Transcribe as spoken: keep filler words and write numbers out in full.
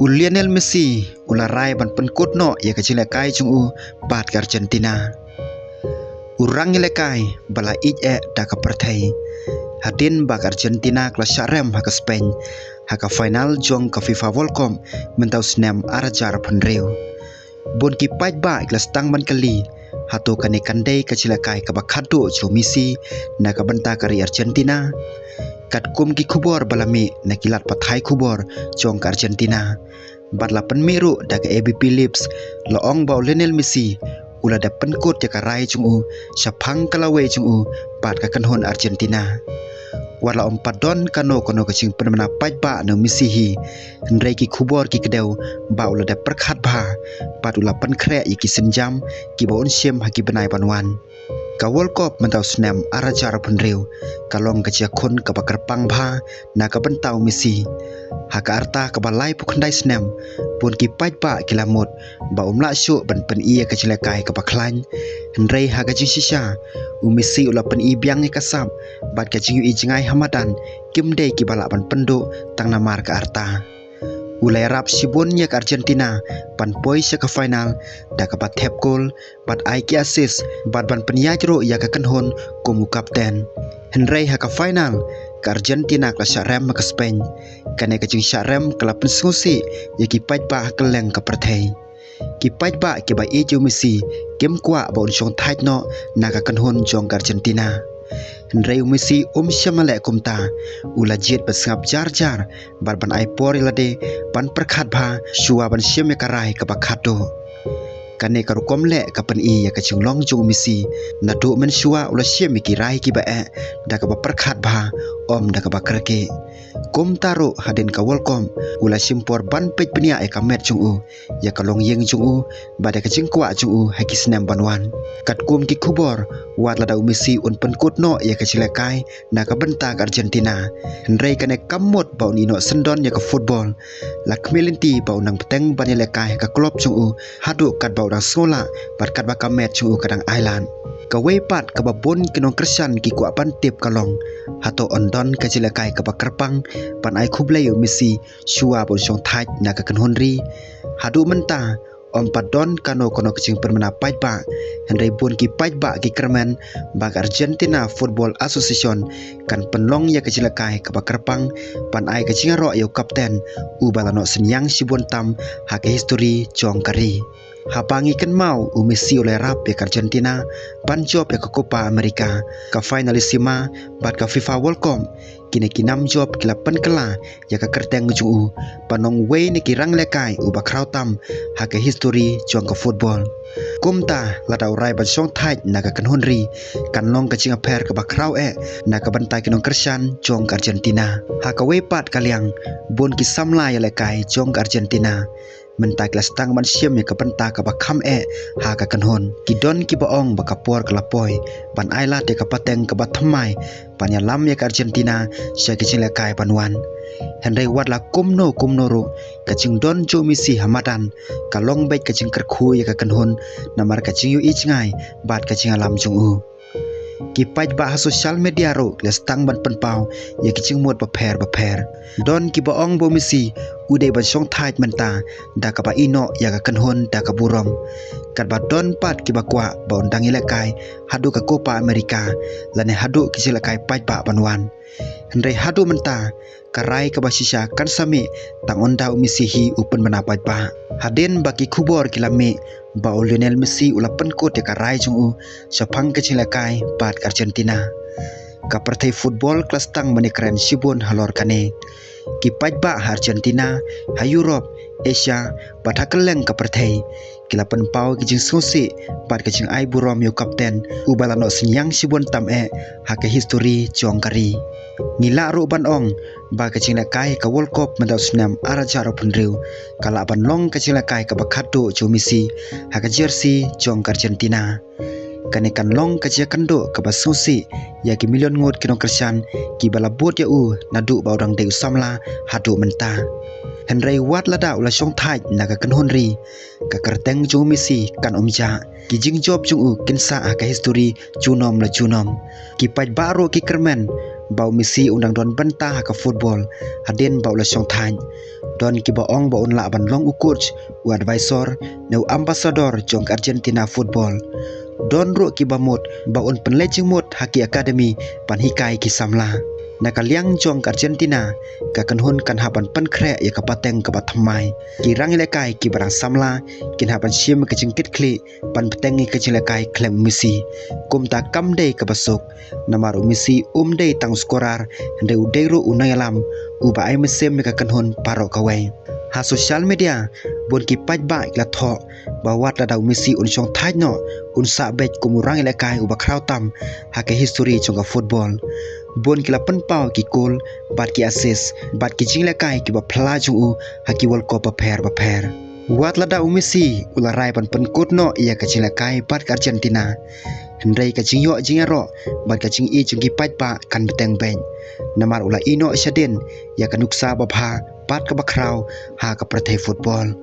U Lionel Messi u la rai ban pynkut noh ïa ka jingïalehkai jong u bad ka Argentina. U rangïalehkai ba la ïeit eh da ka pyrthei. Hadien ba ka Argentina ka la shah rem ha ka Spain ha ka final jong ka FIFA World Cup mynta u snem ar hajar arphew hynriew. Bun ki paidbah ki la sdang ban kylli, hato kane kan dei ka jingïalehkai kaba khatduh jong u Messi na ka bynta ka ri Argentina? Katkum ki khubor ba la mih na ki lad pathai khubor jong ka Argentina bad la pynmih ruh da ka A B P Libs, la ong ba u Lionel Messi u la dep pynkut ïa ka rai jong u shaphang ka lawei jong u bad ka kynhun Argentina. Wat la ym pat don kano kano ka jingpynbna paidbah na u Messi hi, hynrei ki khubor ki kdew ba u la dep pyrkhat bha bad u la pynkhreh ïa ki sienjam kiba un shim ha ki bnai ban wan. Ka World Cup mynta u snem ar hajar arphew hynriew ka long ka jingïakhun kaba kyrpang bha na ka bynta u Messi. Ha ka rta kaba laiphew khyndai snem, bun ki paidbah ki la mut ba um lah shuh ban pyni ïa ka jingïalehkai kaba khlaiñ. Hynrei ha ka jingshisha, u Messi u la pyni biang ïa ka sap bad ka jingïohi jngai ha madan kim dei kiba lah ban pynduh tang namar ka rta. U la ïarap shibun ïa ka Argentina ban poi sha ka final da kaba thep gol bad ai ki assist bad ban pynïaid ruh ïa ka kynhun kum u kapten. Hynrei ha ka final, ka Argentina ka la shah rem ha ka Spain. Kane ka jingshah rem ka la pynsngewsih ïa ki paidbah ha kylleng ka pyrthei. Ki paidbah kiba ïeit ïa u Messi kim kwah ba un shongthait noh na ka kynhun jong ka Argentina. Hynrei u Messi um shym la leh kumta. U la jied ban sngap jar jar bad ban ai por ïa lade ban pyrkhat bha shuwa ban shim ïa ka rai kaba khatduh. Kane ka rukom leh ka pyni ïa ka jinglong jong u Messi, naduh mynshuwa u la shim ïa ki rai kiba eh da kaba pyrkhat bha, ym da kaba kyrkieh. Kumta ruh hadien ka World Cup, u la shim por ban peit bniah ïa ka met jong u, ïa ka longïing jong u bad ïa ka jingkwah jong u ha ki snem ban wan. Katkum ki khubor, wat lada u Messi un pynkut noh ïa ka jingïalehkai na ka bynta ka Argentina, hynrei kane kam mut ba un ïeh noh syndon ïa ka football. La khmih lynti ba un nang bteng ban ïalehkai ha ka club jong u haduh katba u dang sngewlah bad katba ka met jong u ka dang ailad. Kawei pat kaba bun ki nongkyrshan ki kwah ban tip ka long, hato yn don ka jingïalehkai kaba kyrpang ban ai khublei ïa u Messi shuwa ba un shongthait na ka kynhun ri? Haduh mynta, ym pat don kano kano ka jingpynbna paidbah, hynrei bun ki paidbah ki kyrmen ba ka Argentina Football Association kan pynlong ïa ka jingïalehkai kaba kyrpang ban ai ka jingïaroh ïa u kapten uba la noh synñiang shibun tam ha ka histori jong ka ri. Haba ngi kynmaw u Messi u la ïarap ïa ka Argentina ban jop ïa ka Copa America, ka Finalissima bad ka FIFA World Cup, kine ki nam jop ki la pynkylla ïa ka kyrteng jong u ban long uwei na ki rangïalehkai uba khraw tam ha ka histori jong ka football. Kumta, lada u rai ban shongthait na ka kynhun ri, kan long ka jingïapher kaba khraw eh na ka bynta ki nongkyrshan jong ka Argentina. Ha kawei pat ka liang, bun ki samla ïalehkai jong ka Argentina mynta ki la sdang ban shim ïa ka bynta kaba kham eh ha ka kynhun. Ki don kiba ong ba ka por ka la poi ban ailad ïa ka pateng kaba thymmai ban ïalam ïa ka Argentina sha ki jingïalehkai ban wan. Hynrei wat la kumno kumno ruh, ka jingdon jong u Messi ha madan ka long beit ka jingkyrkhu ïa ka kynhun namar ka jingïohi jngai bad ka jingïalam jong u. Ki paidbah ha social media ruh ki la sdang ban pynpaw ïa ki jingmut bapher bapher. Don kiba ong ba u Messi u dei ban shongthait mynta da kaba ïeh noh ïa ka kynhun da ka burom. Katba don pat kiba kwah ba un dang ïalehkai haduh ka Copa America lane haduh ki jingïalehkai paidbah ban wan. Hynrei haduh mynta, ka rai kaba shisha kan sa mih tang ynda u Messi hi u pynbna paidbah. Hadien ba ki khubor ki la mih ba u Lionel Messi u la pynkut ïa ka rai jong u shaphang ka jingïalehkai bad ka Argentina, ka pyrthei football ka la sdang ban ïakren shibun halor kane. Ki paidbah ha Argentina, ha Europe, Asia bad ha kylleng ka pyrthei ki la pynpaw ki jingsngewsih bad ka jingai burom ïa u kapten uba la noh synñiang shibun tam eh ha ka histori jong ka ri. Ngi lah ruh ban ong ba ka jingïalehkai ka World Cup mynta u snem ar hajar arphew hynriew ka lah ban long ka jingïalehkai kaba khatduh jong u Messi ha ka jersey jong ka Argentina. Kane kan long ka jingïakynduh kaba sngewsih ïa ki million ngut ki nongkyrshan kiba la bud ïa u naduh ba u dang dei u samla haduh mynta. Hynrei wat lada u la shongthait na ka kynhun ri, ka kyrteng jong u Messi kan ym jah. Ki jingjop jong u kin sah ha ka histori junom la junom. Ki paidbah ruh ki kyrmen ba u Messi un dang don bynta ha ka football hadien ba u la shong thait. Don kiba ong ba un lah ban long u coach, u advisor ne u ambassador jong ka Argentina football. Don ruh kiba mut ba un pynleit jingmut ha ki academy ban hikai ki samla. Na ka liang jong ka Argentina, ka kynhun kan hap ban pynkhreh ïa ka pateng kaba thymmai. Ki rangïalehkai kiba dang samla kin hap ban shim ka jingkitkhlieh ban bteng ïa ka jinglehkai khlem u Messi. Kumta kam dei kaba suk, namar u Messi um dei tang u scorer, hynrei u dei ruh u nongïalam uba ai mynsiem ïa ka kynhun baroh kawei. Ha social media, bun ki paidbah ki la thoh ba wat lada u Messi un shong thait noh, un sah beit kum u rangïalehkai uba khraw tam ha ka history jong ka football. Bun ki la pynpaw ki goal bad ki assist bad ki jinglehkai kiba phylla jong u ha ki World Cup bapher bapher. Wat lada u Messi u la rai ban pynkut noh ïa ka jinglehkai bad ka Argentina, hynrei ka jingïoh jingïaroh bad ka jingïeit jong ki paidbah kan bteng beit, namar u la ïehnoh shadien ïa ka nuksa babha bad kaba khraw ha ka pyrthei football.